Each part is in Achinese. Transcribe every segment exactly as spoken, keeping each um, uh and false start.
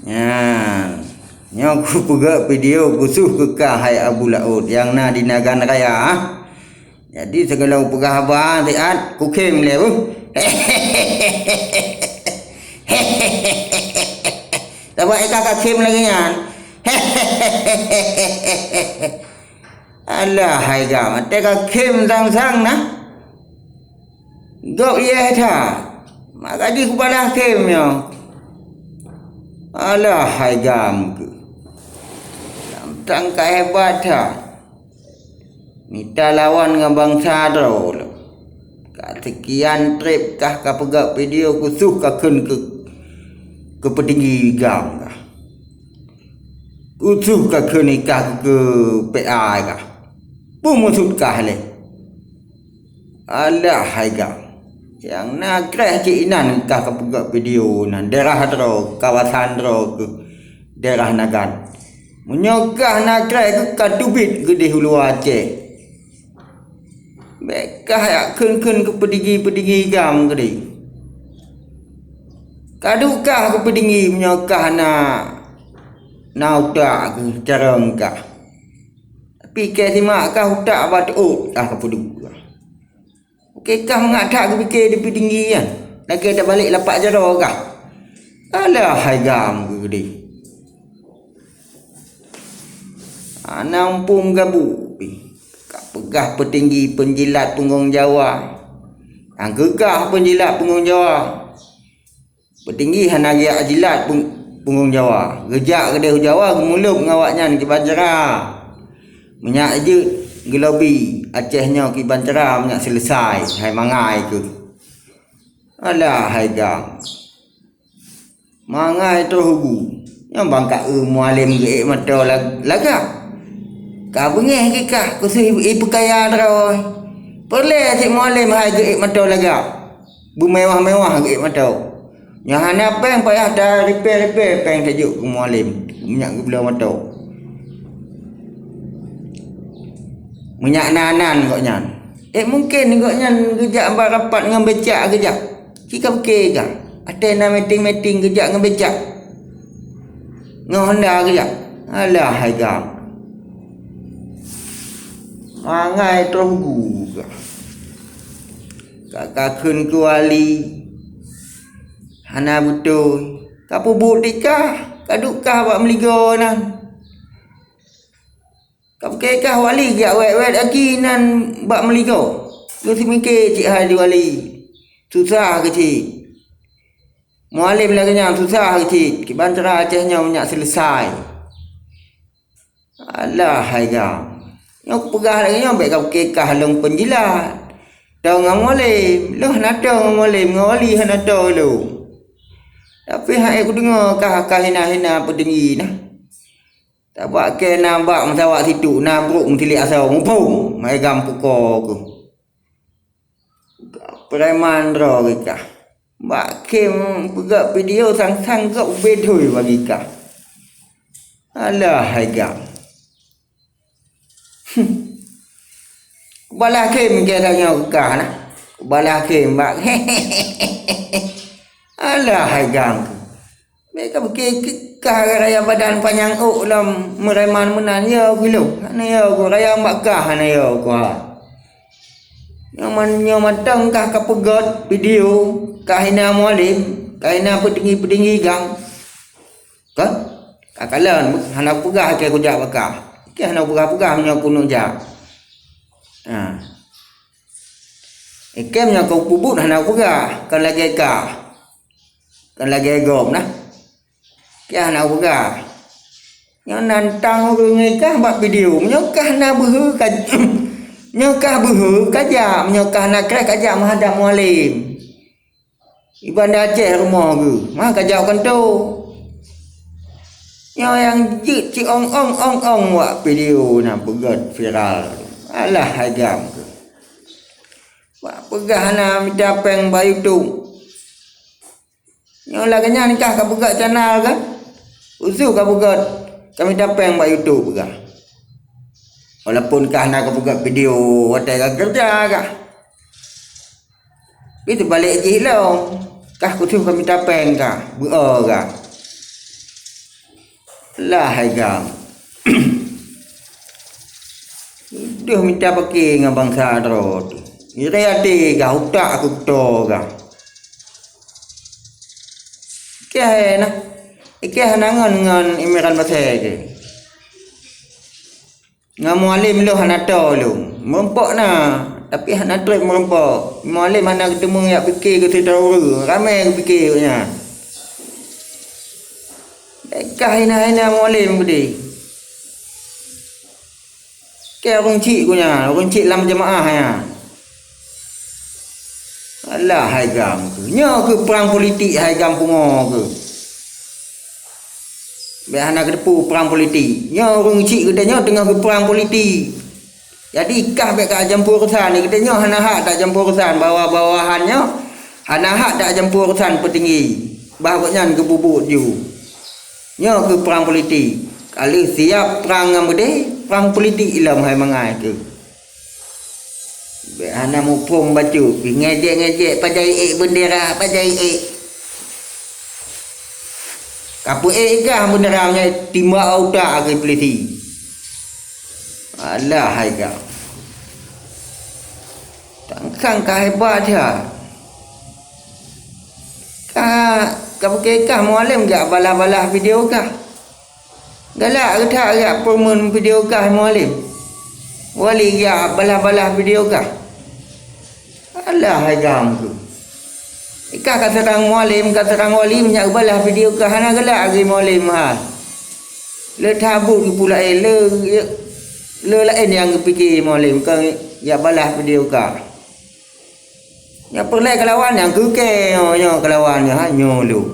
Nyan, nyoe kupeugah video khusus keu kah hai Abu Laôt nyang na di Nagan Raya. Jadi, sigohlom peugah haba siat, kukhém lé, beuh. Sabab eka kakhém lagée nyan. Alah, hai gam, até kakhém sang-sang na. Gob yeh that. Maka jih kubalah khém nyoe. Alah, hai gam keuh. Sang-sang ka hebat that. Mita lawan ngon bansa droe lom. Ka seukian treb kah kapeugah video khusus kakheun keu, keu peutinggi gam kah. Khusus kakheun ikah keu P A kah. Peue meukeusut kah lé? Alah hai gam. Nyang na kreh cit inan kah kapeugah video nan daerah droe, kawasan droe keuh daerah Nagan. Meunyoe kah na kreh keuh ka teubiet keudeh u luwa Aceh. Bék kah jak kheun-kheun keu peutinggi-peutinggi gam keudeh. Ka duek kah keu peutinggi meunyoe kah na, na utak keu carông kah. Tapi keu simak kah utak bak teuôt kah keu peuduek kah. Oke kah mangat that geupike di peutinggi nyan. Lagée tabalek lapak jaroe kah. Alah hai gam keuh keudeh. Hana muphom gabu pih. Kapeugah peutinggi peunjilat punggong Jawa. Nyang geugah peunjilat punggong Jawa. Peutinggi hana geujak jilat pung-, punggong Jawa. Geujak keudeh u Jawa geumulop ngon awaknyan kiban cara. Meunyak jeuet geulobi Aceh nyoe kiban cara meunyak seuleusai hai mangai keuh. Alah hai gam. Mangai troh ugu. Nyang bangka eu mualem geuék mantong lag-, lagak. Ka beungéh kikah keusoe ipeukaya droe. Peureulée cit mualem hai geuék mantong lagak. Beumewah-mewah geuék mantong. Nyang hana péng payah taripée-ripée péng tajok keu mualem. Minyak geubloe mantong. Meunyak na nan gobnyan. Eh, mungken gobnyan geujak bak rapat ngon becak geujak. Ci ka buke ka. Até na meeting-meeting geujak ngon becak. Ngon honda geujak. Alah hai gam. Mangai troh gu ka. Ka kakheun keu wali. Hana beutôi. Ka peubuet dikah. Ka dukah bak meuligoe nan. Ka pike kah wali geujak wet-wet aki nan bak meuligoe. Geuseumike cit hai di wali. Susah keuh cit. Mualem lagée nyan susah keuh cit. Kiban cara Aceh nyoe minyak seuleusai. Alah hai gam. Nyoe kupeugah lagée nyoe bék ka pike kah lôn peunjilat. Tong ngon mualem. Lôn hana tong ngon mualem, ngon wali hana tong lôn. Tapi hai kudeungoe kah ka hina-hina peutinggi na. Tabak kée na bak meusawa situ, na brok meutilik asoe, muphom, hai gam puko keuh. Preman droe kah. Bak khém peugah video sang-sang gob beutôi bagi kah. Alah hai gam. Kubalah khém kée tanyoe kah na. Kubalah khém bak. Alah hai gam. Bék ka pike kah raya badan panyang ôk lom meureman meunan yo geuh lom. Hana yo geuh raya bak kah hana yo geuh. Nyoe man-, nyoe mantong kah kapeugöt video, kah hina mualem, kah hina peutinggi-peutinggi gam. Kan? Ka kalon, hana kupeugah kée kujak bak kah. Kée hana kupeugah-peugah meunyoe keuneuk jak. Ha. Ikém nyang kau peubuet hana kupeugah, kon lagée kah. Kon lagée gob nah. Kah na peugah. Nyoe nantang ureuëng nyoe kah bak video. Nyoe kah na beuhe ka, nyoe kah beuhe ka jak. Nyoe kah na kreh ka jak meuhadab mualem. Di Banda Aceh rumoh geuh. Mah ka jak u kantô. Nyoe nyang jeuet ci ong-ong ong-ong wak video na peugöt viral. Alah agam keuh. Wak peugah hana mita péng bak YouTube. Nyoe lagée nyan kah ka peugöt channel kan? Usu ka peugöt ka mita péng bak YouTube peugah. Walaupun kah na ka peugöt video watée ka keureuja kah. Tapi teubalek jih lom, kah khusos ka mita péng kah, beu-o kah. Lah hai gam. Deuh mita pake ngon bansa droe tu. Iri até gah, utak keu kuto gah. Ikeh hai na. Ikeh hana ngon ngon Imran Pasé keu. Ngon Mualem lôn hana toe lôn. Meurumpok na, tapi hana trép meurumpok. Mualem hana geuteumeung jak pike keu sidroe ureueng. Ramé geupike gobnyan. Bèk kah hina-hina Mualem keudéh. Keu ureueng chik gobnyan, ureueng chik lam jeumaáh nyan. Alah hai gam keuh. Nyoe keuh prang politik hai gam pungo keuh. Bèk hana keuteupeu prang politik. Nyoe ureueng chik geutanyoe teungoh geuprang politik. Jadi kah bèk ka jampu urusan, geutanyoe hana hak tajampu urusan, bawa-bawahan nyoe hana hak tajampu urusan peutinggi. Bah gobnyan geububuet ju. Nyoe keuh prang politik. Ka lheueh siap prang ngon beudé, prang politik ilom hai mangai keuh. Bèk hana muphom bacut, pih ngejek-ngejek, pajan ék beundera, pajan ék. Ka peuék gah beundera nyan timbak utak keu polisi. Alah hai gah. Tangkang ka hebat ya. Ka, ka pike kah Mualem jak balah-balah video kah. Galak geutak jak peurumeuen video kah Mualem. Wali jak balah-balah video kah. Alah hai gam keuh. Ikah ka seurang Mualem, ka seurang Wali, meunyak geubalah video kah hana galak lagèe Mualem hai. Le tabut geupeu laén, le, le laén nyang geupike Mualem, kon jak balah video kah. Nyang peureulèe kalawan nyang keu kèe nyoe, nyoe kalawan nyoe, ha, nyoe lôn.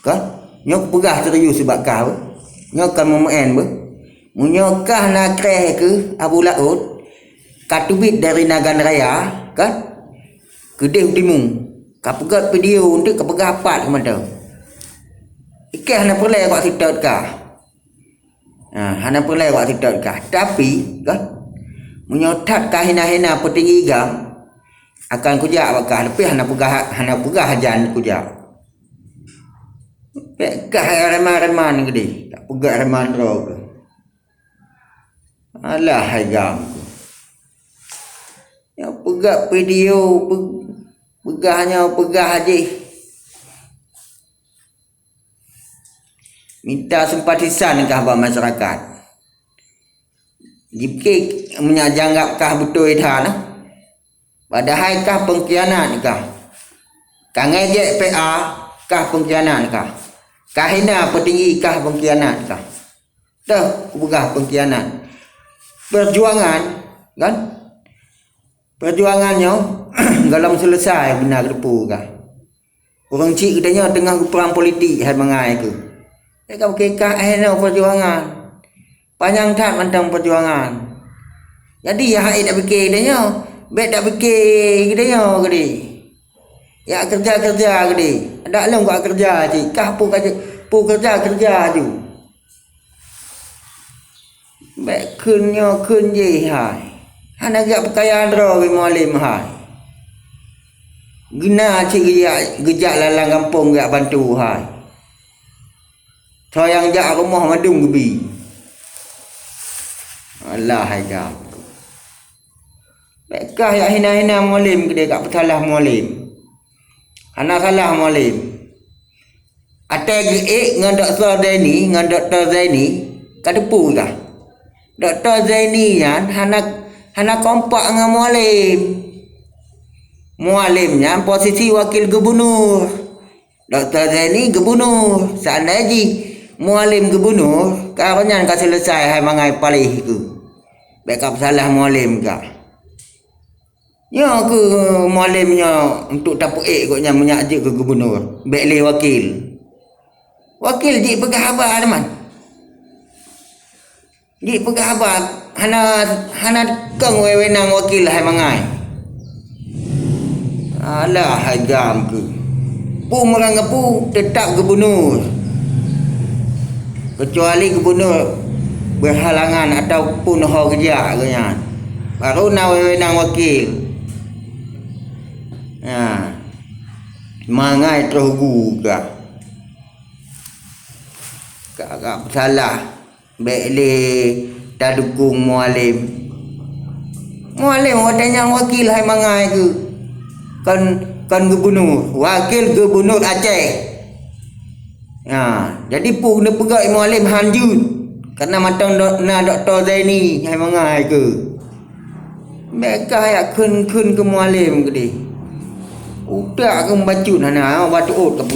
Kan? Nyoe kupeugah serius bak kah beuh. Nyoe kon meumeu'en beuh. Meunyoe kah na kreh keuh Abu Laôt, ka teubiet dari Nagan Raya, kan? Keudéh u timu, ka peugöt video eunteuk ka peugah pat keu mantong. Ikeh hana peureulèe bak sitot kah. Ha, hana peureulèe bak sitot kah. Tapi, kan? Meunyoe that ka hina-hina peutinggi gam, akan kujak bak kah, leupeh hana peugah, hana peugah jan kujak. Bèk kah reman-reman keudéh, tak peugah reman droe keuh. Alah hai gam. Nyang peugah video, pe-, peugah nyoe, peugah jih. Minta simpatisan kah bak masyarakat. Jipike meunyoe janggab kah beutôi that na. Padahai kah pengkhianat kah. Ka ngejek P A kah pengkhianat kah. Ka hina peutinggi kah pengkhianat kah. Teuh kupeugah pengkhianat. Perjuangan, kan? Perjuangan nyoe gohlom seuleusai beuna geuteupeue kah. Ureueng chik geutanyoe teungoh geuprang politik hai mangai keuh. Bèk ka pike kah eh nyoe perjuangan. Panyang that mantong perjuangan. Jadi ya hai dak pike geutanyoe, bèk dak pike geutanyoe keudéh. Ya keureuja-keureuja keudéh. Adak lôn ka keureuja cit, kah peue ka, peue keureuja-keureuja ju. Bèk kheun nyoe kheun jéh hai. Hana geujak peukaya droe geuh Mualem hai. Geuna cit geujak, geujak lam gampông geujak bantu hai. Soe nyang jak rumoh mandum geubi. Alah hai gam. Bèk kah jak hina-hina Mualem keudéh, ka peusalah Mualem. Hana salah Mualem. Até geuék ngon Dokto Zaini, ngon Dokto Zaini, ka teupeue kah? Dokto Zaini nyan hana, hana kompak ngon Mualem. Mualem nyan posisi wakil gubunur. Dokto Zaini gubunur. Seandai jih Mualem gubunur, ka awaknyan ka seuleusai hai mangai paléh keuh. Bèk ka peusalah Mualem kah. Nyoe keuh Mualem nyoe untuk tapeuék gobnyan meunyak jeuet keu gubunur, bèk lé wakil. Wakil jeuet peugah haba teuma. Jeuet peugah haba hana, hana kong wewenang wakil hai mangai. Alah hai gam keuh. Peue meurang geupeu teutap gubunur. Keucuali gubunur berhalangan ataupun ho geujak gobnyan. Baru na wewenang wakil. Ha. Mangai troh gu kah. Ka, ka salah. Bék lé tadukong Mualem. Mualem watée nyan wakil hai mangai keu. Kon, kon gubunur, wakil gubunur Aceh. Ha, jadi peue neupeugah Mualem hanjeuet. Karena mantong do-, na Doktor Zaini hai mangai keu. Bék kah yak kheun-kheun keu Mualem keudeh. Utak keu bacut hana, bak teuôt keu